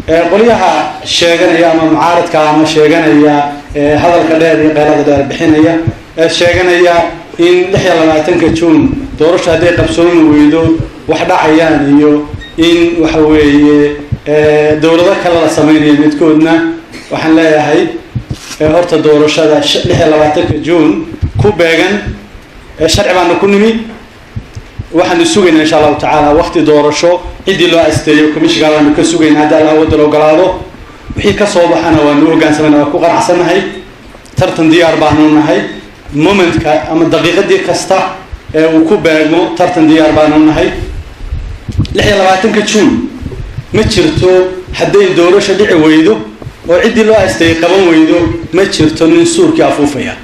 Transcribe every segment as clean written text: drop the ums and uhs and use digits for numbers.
Qolyaha sheeganaya ama mucaaradka ama sheeganaya hadalka dheer iyo qeylada dheer bixinaya, sheeganaya in 26-ka Juun doorasho hadday qabsoomi weydo wax dhacayaan iyo in waxa weeye dowlado kale la sameynayo midkoodna, waxaan leeyahay horta doorashada 26-ka Juun ku beegan sharci baanu ku nimi. Waxaanu sugaynaa, insha Allahu tacaala, waqti doorasho ciddii loo asteeyo commissionka baanu ka sugaynaa. Haddii Allah wadal ogolaado, wixii ka soo baxana waanu hoggaansamayna, waa ku qanacsannahay. Tartan diyaar baanu nahay. Momentka ama daqiiqadii kasta ee uu ku beegmo tartan diyaar baanu nahay. 26-ka Juun ma jirto, hadday doorasho dhici weydo oo ciddii loo asteeyay qaban weydo, ma jirto nin suurkii afuufaya,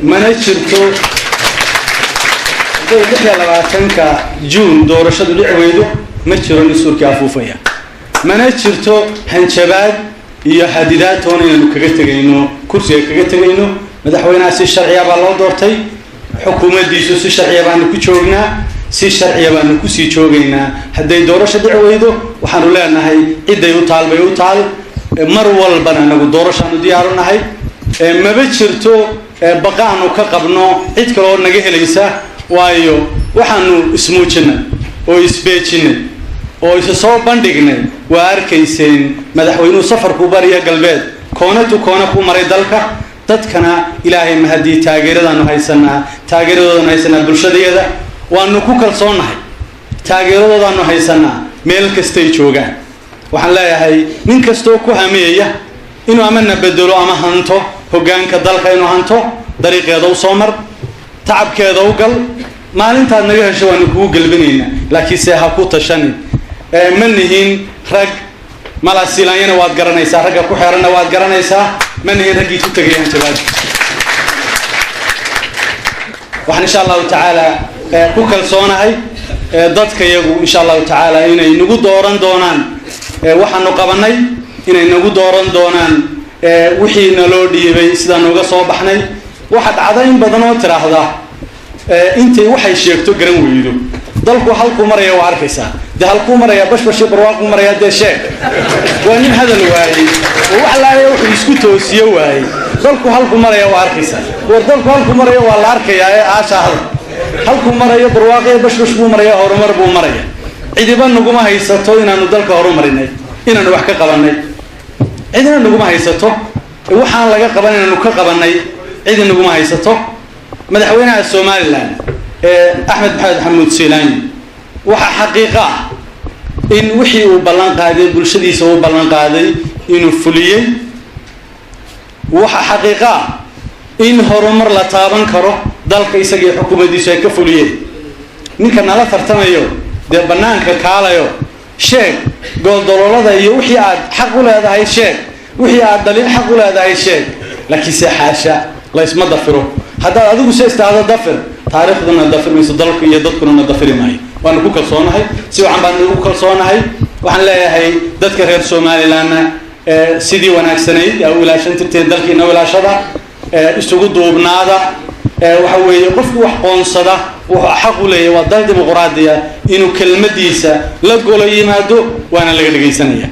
mana jirto. Hadday 26-ka Juun doorashadu dhici weydo, ma jiro nin suurkii afuufaya, mana jirto hanjabaad iyo hadidaad toona inaynu kaga tegayno kursiga kaga tegayno. Madaxweynaha si sharciya baa loo doortay, xukuumaddiisu si sharciya baanu ku joognaa, si sharciya baanu kusii joogaynaa. Hadday doorasho dhici weydo, waxaanu leenahay cidday u taal bay u taal. Mar walbana anagu doorashaanu diyaaru nahay. Maba jirto baqa aanu ka qabno cid kaleoo naga helaysa, waayo waxaanu ismuujinay oo isbeejinay oo isu soo bandhignay waa arkayseen. Madaxweynuhu safarku bariya galbeed, koona tu koona ku maray dalka. Dadkana Ilaahay mahadii taageeradaanu haysanaa, taageeradoodaanu haysanaa, bulshadayada waanu ku kalsoonnahay, taageeradoodaanu haysanaa meel kastay joogaan. Waxaan leeyahay nin kastoo ku hameeya inuu ama na bedelo ama hanto hoggaanka dalka, inuu hanto, dariiqeeda u soo mar, tacabkeeda u gal. Maalintaad naga hesho waanu kugu gelbinaynaa, laakiinse ha ku tashanin. Ma nihin rag malasilaanyana, waad garanaysaa, ragga ku xeeranna waad garanaysaa. Ma nihin raggii ku tegay hanjabaad. Waxaan, insha Allahu tacaala, ku kalsoonahay dadka iyagu, insha Allahu tacaala, inay nagu dooran doonaan waxaanu qabanay, inay nagu dooran doonaan wixii naloo dhiibay sidaanu uga soo baxnay. Waxa dhacda in badan oo tiraahda intay waxay sheegto garan weydo. Dalku halkuu maraya waa arkaysaa. Dee halkuu maraya? Bashbashii barwaaquu maraya. Dee sheeg. Waa nin hadal waayey oo wax laaya wuxuu isku toosiyo waayey. Dalku halkuu maraya waa arkaysaa. War dalku halkuu maraya waa la arkayaa ee aasha hadal. Halkuu marayo barwaaqiyo bashbash buu maraya, horumar buu maraya. Cidiba naguma haysato inaanu dalka horumarinay, inaanu wax ka qabanay. Cidina naguma haysato waxaan laga qaban inaanu ka qabanay, cidi naguma haysato. Madaxweynaha Somaliland ee Axmed Maxamed Xamuud Siilaanyi, waxaa xaqiiqo ah in wixii uu ballan qaaday, bulshadiisa uu ballan qaaday, inuu fuliyey. Waxaa xaqiiqo ah in horumar la taaban karo dalka isaga iyo xukuumaddiisu ay ka fuliyeen. Ninka nala tartamayo, dee bannaanka kaalayo, sheeg gooldoloolada iyo wixii aad xaq u leedahay, sheeg wixii aad dhaliil xaq u leedahay, sheeg. Laakiinse xaasha, laysma dafiro. Haddaad adigu se istaahdo dafir, taariikhduna dafir mayso, dalku iyo dadkuna na dafiri maayo. Waanu ku kalsoonahay, si wacan baanu ugu kalsoonahay. Waxaan leeyahay dadka reer Somalilandna sidii wanaagsanayd aa u ilaashan jirteen dalkiina ilaashada, isugu duubnaada. Waxa weeye qofku wax qoonsada wuxuu xaq u leeyahay, waa dal dimuqraadiya, inuu kelmadiisa la golo yimaado, waana laga dhegaysanaya.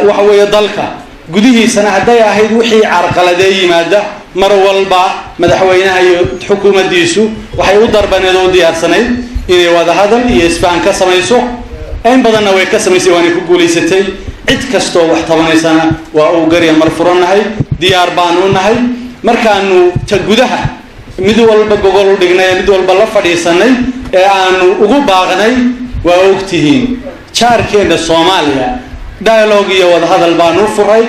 Waxa weeye dalka gudihiisana hadday ahayd wixii carqaladee yimaada, mar walba madaxweynaha iyo xukuumaddiisu waxay u darbaneed oo u diyaarsanayd inay wadahadal iyo isfahan ka samayso. In badanna way ka samaysay, waanay ku guulaysatay. Cid kastoo wax tabanaysana waa uu garya mar furannahay, diyaar baanu nahay. Markaanu ta gudaha mid walba gogol u dhignay ee mid walba la fadhiisanay ee aanu ugu baaqnay, waa ogtihiin. Jaarkeenna Soomaaliya dialogue iyo wadahadal baanu furay,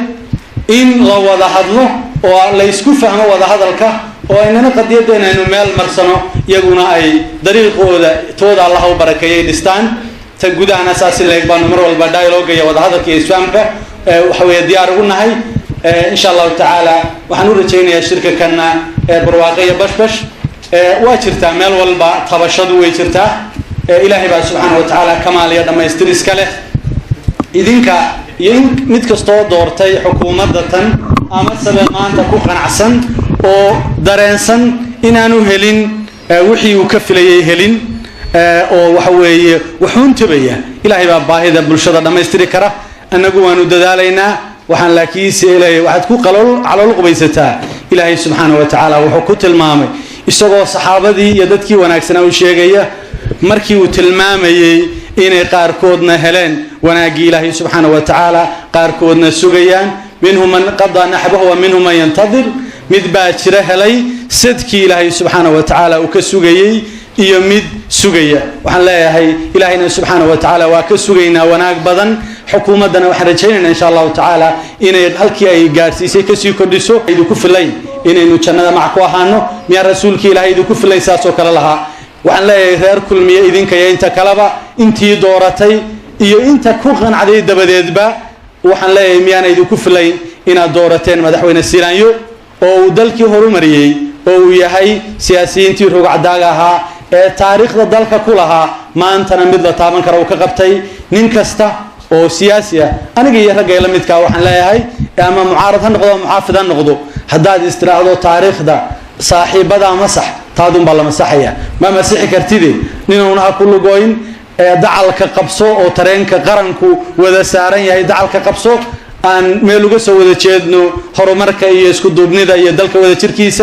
in la wada hadlo oo la isku fahmo wadahadalka, oo aynana qadiyadeena aynu meel marsano, iyaguna ay dariiqooda tooda Allaha u barakeeyay dhistaan. Ta gudahana saasi leeg baanu mar walba dialogue iyo wadahadalka iyo isfahamka waxa weeye diyaar ugu nahay. Insha Allahu tacaala, waxaan u rajaynayaa shirka kanna barwaaqe iyo bashbash. Waa jirtaa meel walba tabashadu, way jirtaa. Ilaahay baa subxaana wa tacaala kamaal iyo dhammaystir iska leh. Idinka iyo in mid kastoo doortay xukuumadda tan ama sabe maanta ku qanacsan oo dareensan inaanu helin wixii uu ka filayay helin, oo waxa weeye wuxuun tabaya, Ilaahay baa baahida bulshada dhammaystiri kara. Annagu waanu dadaalaynaa. Waxaan laakiinse leeyahay, waxaad ku calool qubaysataa, Ilaahay subxaana wa tacaala wuxuu ku tilmaamay, isagoo saxaabadii iyo dadkii wanaagsanaa u sheegaya, markii uu tilmaamayey inay qaarkoodna heleen wanaaggii Ilaahay subxaana wa tacaala, qaarkoodna sugayaan, minhum man qadaa naxbahu wa minhum man yantadir. Mid baa jira helay sadkii Ilaahay subxaana wa tacaala uu ka sugayey iyo mid sugaya. Waxaan leeyahay, Ilaahayna subxaana wa tacaala waa ka sugaynaa wanaag badan. Xukuumaddana waxaan rajaynaynaa, insha Allahu tacaala, inay halkii ay gaadhsiisay kasii kordhiso. Idinku filayn inaynu jannada mac ku ahaano? Miyaan rasuulkii Ilahay idinku filayn saasoo kale lahaa? Waxaan leeyahay reer Kulmiye, idinka iyo inta kaleba, intii dooratay iyo inta ku qancday dabadeedba, waxaan leeyahay, miyaana idinku filayn inaad doorateen madaxweyne Silaanyo, oo uu dalkii horumariyey, oo uu yahay siyaasiyiintii rugcadaaga ahaa ee taariikhda dalka ku lahaa, maantana mid la taaban kara uu ka qabtay? Nin kasta oo siyaasi ah, aniga iyo ragga la midkaa, waxaan leeyahay, ama mucaarad ha noqdo ama muxaafid ha noqdo, haddaad istiraahdo taariikhda saaxiibadaa masax, taadunbaa la masaxaya. Ma masixi kartide, ninuuna ha ku lugooyn ee dacalka qabso, oo tareenka qaranku wada saaran yahay dacalka qabso, aan meel uga soo wada jeedno horumarka iyo isku duubnida iyo dalka wada jirkiisa.